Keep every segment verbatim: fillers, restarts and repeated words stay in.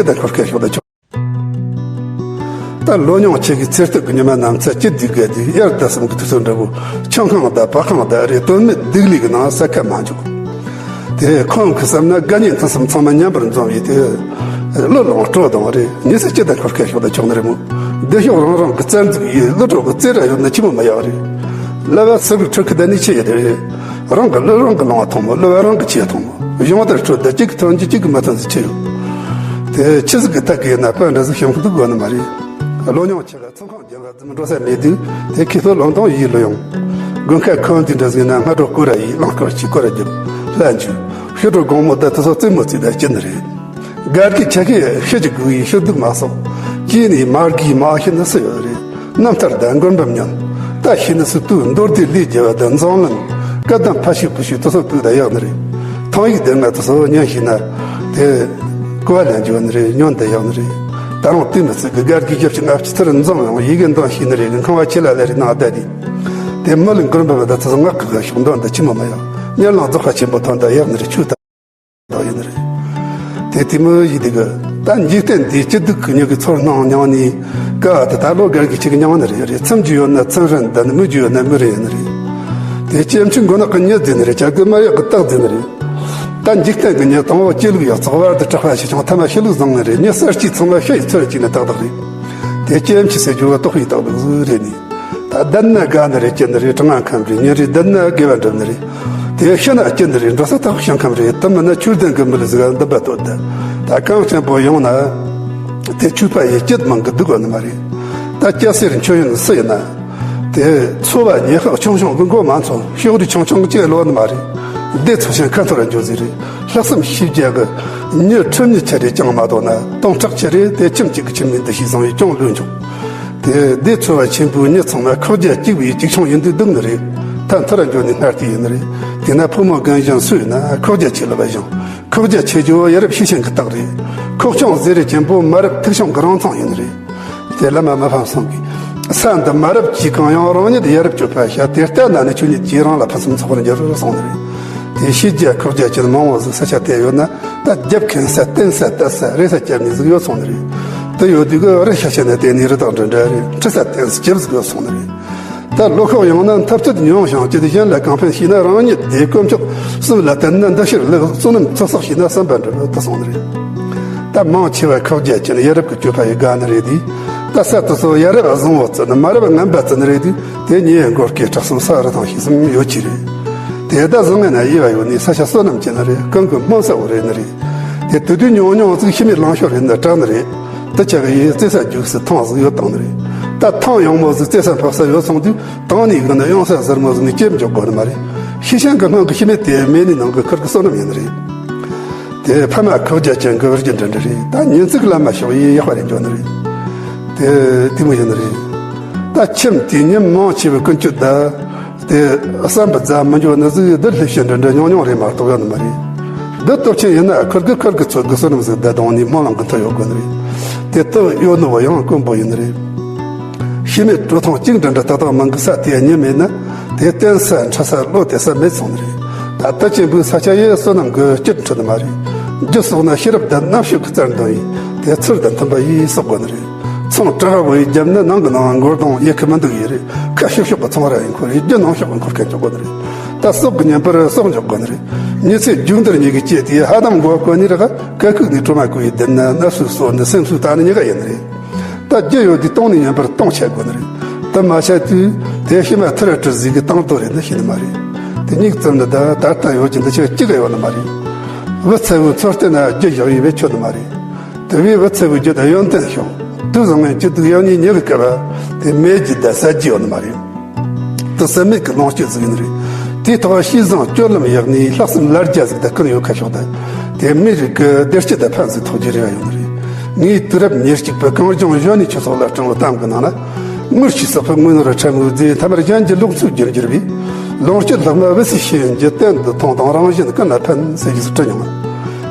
ད་འཁོར་སྐད་ཤོག་ད་ཆོག་ད་ལོ་ཉུང་ཆེ་གི་ཚེ་སྟོད་ཀྱི་ཉི་མ་ནམ་ཚ་སྐྱིད་སྡུག་གི་དུས་དབྱར་ཟླ་གསུམ་གྱི་དུས་ཚོད་འདྲ་བོ། ཆང་ཁང་དང་པགས་ཁང་དང་རེ་དོན་མེད་སྡུག་ལས་ཀྱི་ནང་ས་ཁ་མ་འཇོག་དེ་ཁོང་གི་བསམ་ན་དགའ་ཉེ་མཐུན་གསུམ་ཚང་མ་མཉམ་པར་འཛོམས་ཡོད་དེ། བློ་ལོངས་སྤྲོ་དང་རེ་ཉི་ཚེ་སྐྱིད་དང་འཁོར་སྐད་ཤོག་ད་ཆོག་ནི་རེད་མོ། བདེ་ཤོག་རང་རང་གི་རྩ་འཛུགས་ཡིས་བློ་གྲོགས་ཀྱི་རྩེ་ར་ཡོད་ན་ཅི་མོ་མ་ཡག་རེད། བསླུ་བ་ཚུར་གི་ཁྲོད་ཀྱི་བདག་ནི་ཆེ་ཡོད་དེ་རེད། རང་གི་བློ་རང་གི་ལོང་བ་མཐོང་མོ། བསླུ་བ་རང་གི་ཆེ་མཐོང་མོ། གཞུང་ལྟར་ཁྲོད་དུ་གཅིག་གི་ཐོན་གྱི་གཅིག་གི་མ་ཐོན་ཟེར་ཆེ་ཡོད། དེ་ཆི་ཟིག་གི་ཐད་ཀྱི་ཡིན་ན་དཔེ་འདྲ་ཟིག་བྱུང་གི་འདུག་དགོས་ནི་མ་རེད། བློ་མྱོང་ཆེ་ག་ཚོང་ཁང་རྒྱག་ག་འཛུམ་འགྲོ་ས་མེད་དུས་དེ་ཁྱི་ལྷོད་ལོང་དང་ཡིད་ལོ་ཡོང་། དགུན་ཁ་ཁང་དེ་འདྲ་ཟིག་ན་སྔ་དྲོ་སྐོར་ར་ཡིས་ལང་སྐོར་གྱིས་སྐོར་ར་རྒྱབ་ལྷ་འཇུ། ཤི་དྲོ་དགོང་མོ་ད་དུ་སོ་རྩེད་མོ་རྩེ་ད་སྐྱིད་ནི་རེད། སྒར་གྱི་ཆ་ཤས་ཤི་ཅི་དགོས་ཡིན་ཤི་སྡུག་མ་སོགས། སྐྱེས་ནས་མ་དགོས་མ་ཤི་ནི་སུ་ཡོད་རེད། རྣམ་ཐར་དང་མགོན་འབུམ་ཉོན། ད་ཤི་ནི་སུ་དུས་མདོར་དེ་ལས་རྒྱལ་བ་དང་འཛམ་གླིང་། བཀའ་གདམས་ཕ་ཤུལ་བུ་ཤུལ་དུ་སོ་དུས་ད་ཡག་ནི་རེད། ཐང་ཡིག་དེ་ང་དུ་སོ་ཉན་ཤེས་ན། དེ་གོ་བ་ལེན་རྒྱུ་ནི་རེད། ཉོན་དེ་ཡག་ནི་རེད། ད་རུང་དེ་མི་ཚིག་གི་སྒར་གྱི་ཞབས་ཕྱི་ལྔ་བཅུ་ཚུར་འཛོམས་ཡོང་ཡི་གེ་འདོན་ཤེས་ནི་རེད། ཁང་བ་ཆེ་ལ་ལས་རེད་ནང་བསྡད་དེ། དེ་མི་ལ་མགོན་འབུམ་ད་དུ་སོ་ངག་གི་ཤོག་འདོན་ད་ཅི་མོ་མ་ཡག་ཉེར་ལངས་རྫོགས་ཁ་ཆེན་པོ་ཐོན་ད་ཡག་ནི་རེད། ཆུ་ད། དག་ཡིན་ནི་རེད། དེ་དེ་མོ་ཡིན་དུས་གི་ད་འཇིག་རྟེན་འདིའི་སྐྱིད་སྡུག་གི་མྱི་གི་ཚོར་སྣང་མྱངས་ནས་ཀ་ད་ད་ལོ་སྒར་གྱི་ཆེ་གི་མྱངས་ནི་རེད། རེད། ཚིམ་རྒྱུ་ཡོད་ན་ཚིམ་རན་ད་ནི་མི་རྒྱུ་ཡོད་ན་མི་རན་ཡིན་ནི་རེད། དེ་སྐྱེ་འཆི་མགོ་ནག་གི་མྱི་རྫི་ནི་རེད། ཅག་གི་མ་ཡག་གི་རྟགས་རྫི་ནི་རེད། ད་འཇིག་རྟེན་གི་མྱི་དང་བོ་སྐྱེ་ལུགས་ཡག་ཚོགས་བར་དུ་གྲགས་པ་ཞིག་ཀྱང་ཐ་མ་ཤི་ལུགས་བཟང་ནི་རེད། མྱི་གསར་སྐྱེས་ཚང་མ་ཤི་ཡི་ཚོད་ཅིག་ནི་ཏག་ཏག་རེད། དེ་སྐྱེ་འཆི་ཟེར་རྒྱུ་བ་ལྟོགས་ཡི་ཏག་ཏག་ཟིག་རེད་ནི། ད་བསྡད་ན་དགའ་ནི་རེད། སྐྱིད་ནི་རེད། གྲང་ང་ཁམས་རེད། ཉིན་རེ་བསྡད་ན་དགེ་བ་འགྲུབ་ནི་རེད། དེ་ཤི་ན་སྐྱིད་ནི་རེད། འགྲོ་ས་ཐག་ཞིང་ཁམས་རེད། དེ་མིན་ན་ཆོས་ལྡན་གི་མི་ལ་ཟིག་འདུན་པ་དོད་ད། ད་གངས་ཅན་པོ་ཡོང་ན་དེ་ཆོས་པ་ཡི་སྐྱིད་མང་གི་སྡུག་གོ་ནི་མ་རེད། ད་སྐྱ་སེར་མཆོད་ཡོན་སུ་ཡིན་ན། དེ་འཚོ་བ་ཉེ་ཤག་ཆུང་ཆུང་གི་མགོ་མ་འཚོ། ཤོག་རི་ཆུང་ཆུང་གི་ལོ་ནི་མ་རེད། སྡེ་ཚོ་ཞིང་ཁ་འཐོར་འགྱོ་ཟིག་རེད། ལྷག་བསམ་ཤེས་རྒྱ་གི་མྱི་ཁྲིམས་ཉི་ཆ་རེ་ཅང་མ་དོ་ན་སྟོང་ཕྲག་ཆ་རེ་དེ་ཁྱིམ་གཅིག་གི་ཁྱིམ་མི་འདི་ཤེས་བཟང་བའི་ཅུང་ལོས་འཇོག་དེ་སྡེ་ཚོ་བ་ཆེན་པོའི་མྱི་ཚང་མ་ཁོག་རྒྱ་གཅིག་པའི་གཅིག་མཆོང་ཡིན་དུས་སྡུག་ནི་རེད། ད་མཐོ་ར་འགྱོ་ནི་སྔར་དེ་ཡིན་ནི་རེད། དེ་ན་ཕོ་མོ་རྒན་གཞོན་སུ་ཡིན་ན་ཁོག་རྒྱ་ཆེ་ལ་བ་བཞིན། ཁོག་རྒྱ་ཆེ་རྒྱུ་ཡ་རབས་ཤེས་ཤན་གི་རྟགས་རེད། ཁོག་ཆུང་ཟེར་རེ་ཆེན་པོ་མ་རབས་ཐུག་ཆུང་གི་རང་མཚང་ཡིན་ནི་རེད། དེ་བླ་མ་མི་ཕམ་གསུང་གིས། ས་འདི་མ་རབས་ཀྱིས་གང་ཡང་རང་ཉིད་ཡ་རབས་སྤྱོད་པ་བྱ། དེ་ལྟ་ན་ནི་ཆོས་ཉིད་ཀྱིས་རང་ལ་ཕུན་སུམ་ཚོགས་པར་འགྱུར་གསུངས་ནི་རེད། དེ་ཤེས་རྒྱ་ཁོག་རྒྱ་ཅན་མང་བོ་ཟིག་ས་ཆ་དེ་ཡོད་ན། ད་རྒྱབ་ཁེངས་ས་བསྟན་ས་བཏད་ས་རེ་ས་རྒྱབ་ནི་ཟིག་ཡོད་སོང་ནི་རེད། དེ་ཡོད་དུས་གི་རི་ཤ་ཤ་ནས་བལྟས་ནས་རི་དྭགས་འདྲ་འདྲ་རེད། འཁྲི་ས་བསྟན་ས་ཇེབ་ཟིག་ཡོད་སོང་ནི་རེད། ད་ལོ་ཤོག་ཡང་ན་འཐབ་རྩོད་ཉུང་ཞིང་སྐྱིད། གཞན་ལ་གང་ཕན་ཤེས་ན་རང་ཉིད་བདེ། དཀོན་མཆོག་གསུམ་ལ་བརྟེན་ན་འདི་ཕྱིར་ལེགས། བསོད་ནམས་ཚོགས་བསགས་ཤེས་ན་བསམ་པ་འགྲུབ་ད་གསུངས་ནི་རེད། ད་མང་ཆེ་བ་ཁོག་རྒྱ་ཅན་ཡ་རབས་ཀྱི་སྤྱོད་པ་ཡི་དགའ་ནི་རེད་དེ། ད་ས་དེ་ཚོ་ཡ་རབས་བཟང་བོ་བརྩི་ནི་མ་རབས་ངན་པ་བརྩི་ནི་རེད་དེ། དེ་ཉེ་མགོ་སྐེ་དྲག་གསུམ་ས་རི་ཐང་ཤེས་གསུམ་ཡོད་ཀྱི་རེད། དེ་ད་བཟང་ངན་ན་དབྱེ་བ་ཡོད་ནི་ས་ཆ་བསོད་ནམས་ཅན་ནི་རེད། གང་གི་སྨོན་ས་བོ་རེད་ནི་རེད། དེ་དུས་དུས་ཉུང་ཉུང་ཟིག་ཤི་མེད་ལང་ཤོར་རེད་ནི་དྲག་ནི་རེད། དེ་ཆ་གི་ཡི་རྩེ་ས་རྒྱུགས་སུ་ཐང་ཟིག་ཡོད་དང་ནི་རེད། ད་ཐང་ཡང་མོ་ཟིག་རྩེ་ས་འཕག་ས་ཡོད་སོང་དུས་དང་ནི་གི་ནི་ཡང་ས་ཟུར་མོ་ཟིག་ནི་སྐྱེབ་འཇོག་དགོས་ནི་མ་རེད། ཤི་ཤང་གི་སྔོན་གི་ཤི་མེད་དེ་མེད་ནི་ནང་གི་ཁུར་གི་བསོད་ནམས་ཡིན་ནི་རེད། དེ་ཕ་མ་ཁོག་རྒྱ་ཅན་གི་བུ་རྒྱུད་འདྲ་འདྲ་རེད། ད་ཉིན་ཚིག་ལ་མ་ཞོག་ཡི་ཡག་པ་རེད་འཇོག་ནི་རེད། དེ་དེ་མོ་ཡིན་ནི་རེད། ད་ཁྱིམ་དེ་ཉིན་མང་ཆེ་བའི་ཀུན་སྤྱོད་ད། དེ་བསམ་པ་རྫ་མི་འཇོག་ནི་ཟིག་བདུད་ལྷས་བྱིན་འདྲ་འདྲ་ཉུང་ཉུང་རེད་མ་གཏོགས་ཡོད་ནི་མ་རེད། བདུད་སྟོབས་ཆེན་ཡིན་ན་ཁུར་གི་ཁུར་གི་ཚོད་གི་བསོད་ནམས་ཟིག་བདག་དང་ནི་སྨོན་ལམ་གི་མཐུ་ཡོད་དགོས་ནི་རེད། དེ་ལྟར་ཡོད་ནི་བ་ཡང་དཀོན་པོ་ཡིན་ནི་རེད། ཤི་མེད་གྲོ་ཐུང་གཅིག་འདྲ་འདྲ་ཏག་ཏག་མང་གི་ས་དེ་ཉིན་མེད་ན་དེ་བསྟན་ས་འཁྲི་ས་བློ་དེ་ས་མེད་སོང་ནི་རེད། ད་ལྟ་ཅན་པོའི་ས་ཆ་ཡི་བསོད་ནམས་གི་སྐྱིད་འཕྲོད་ནི་མ་རེད། རྒྱུ་གསོག་ན་ཤེས་རབ་དང་རྣམ་དཔྱོད་གི་རྩལ་འདོན་ཡིན། དེ་ཚུལ་དང་མཐུན་པ་ཡིས་གསོག་དགོས་ནི་རེད། ཚོང་དྲ་བ་བོ་ཡི་རྒྱབ་ནི་ནང་གི་ནང་མགོ་གདོང་ཡེ་གི་མི་འདུག་ཡེ་རེད། ཁ་ཤོག་ཤོག་གི་ཚོང་ར་ཡིན་ཁོ་རེད། རྒྱུ་ནང་ཤོག་གི་འཁོར་སྐད་འཇོག་དགོས་ནི་རེད། ད་སྲོག་གི་ཉིན་པར་སྲོག་འཇོག་དགོས་ནི་རེད། མྱི་ཚེ་མཇུག་འདིར་ཉིད་ཀྱི་སྐྱེ་དེ་ཧ་དམ་མགོ་བ་གོ་ནི་རེད། ག་ག་གུག་ནས་གྲོ་མ་གོ་ཡི་བསྡད་ན་ན་སུ་སོ་ནི་སེམས་སུ་ད་ནི་ཉི་ག་ཡིན་ནི་རེད། ད་རྒྱུ་ཡོད་དུས་གཏོང་ནི་ཉིན་པར་གཏོང་བྱ་དགོས་ནི་རེད། དེ་མ་བྱ་དུས་དེ་ཤི་མ་ཐུར་ར་གྲི་ཟིག་གི་བཏང་དོ་རེད་ནི་ཤེས་ནི་མ་རེད། དེ་ཉིག་ཙམ་ནི་ད་ད་ལྟ་ཡོད་ཀྱི་འདི་ཆ་གཅིག་ག་ཡོད་ནི་མ་རེད། བུ་ཚ་བོའི་ཚོད་བལྟས་ན་རྒྱུ་བཞག་ཡིན་བས་ཆོད་ནི་མ་རེད། དེ་བས་བུ་ཚ་བོའི་རྒྱུ་དང་ཡོན་ཏན་ཤོག་དུས་བཟང་ངན་སྐྱིད་སྡུག་ཡང་ཉིད་ཉེ་གི་སྐབས་དེ་མེད་རྒྱུ་དང་ཟད་རྒྱུ་ཡོད་ནི་མ་རེད། དེ་སེམས་མེད་ཀྱི་ལོངས་སྤྱོད་ཟིག་ཡིན་ནི་རེད། དེའི་ཐོག་ཤེས་བཟང་སྤྱོད་ལམ་ཡག་ནས་ལྷག་བསམ་ལར་རྒྱ་ཟིག་དང་ཀུན་ཡོད་ཁ་ཤོག་དང་། དེ་མི་རིགས་ཀྱི་བདེ་སྐྱིད་དང་ཕན་ཟིག་ཐོགས་རྒྱུ་རེ་བ་ཡོང་ནི་རེད། ངའི་དུས་རབས་ཉེར་གཅིག་པའི་གངས་ལྗོངས་གཞོན་ནུའི་ཆོས་ཚོགས་ལ་སྤྲིང་བའི་གཏམ་གྱི་ནང་ན། དངུལ་གྱིས་བསགས་པའི་དངོས་ནོར་ཕྲ་མོའི་རྫས་མཐའ་མར་གཞན་གྱི་ལོག་འཚོའི་རྒྱུར་འགྱུར་བས། ལོངས་སྤྱོད་ལྷག་མ་བུ་སྲིད་ཤེས་ཡོན་གྱི་སྟེང་དུ་མཐོང་དང་རང་གཞན་ཀུན་ལ་ཕན་ཟེར་རྒྱུ་ཟིག་བྲི་མྱོང་།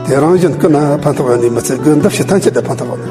དེ་རང་གཞན་ཀུན་ལ་ཕན་ཐོགས་ཡོད་ནི་མི་ཚད་གི་འདི་ཕྱི་ཐམས་ཅད་དུ་ཕན་ཐོགས་ཡོད་ནི།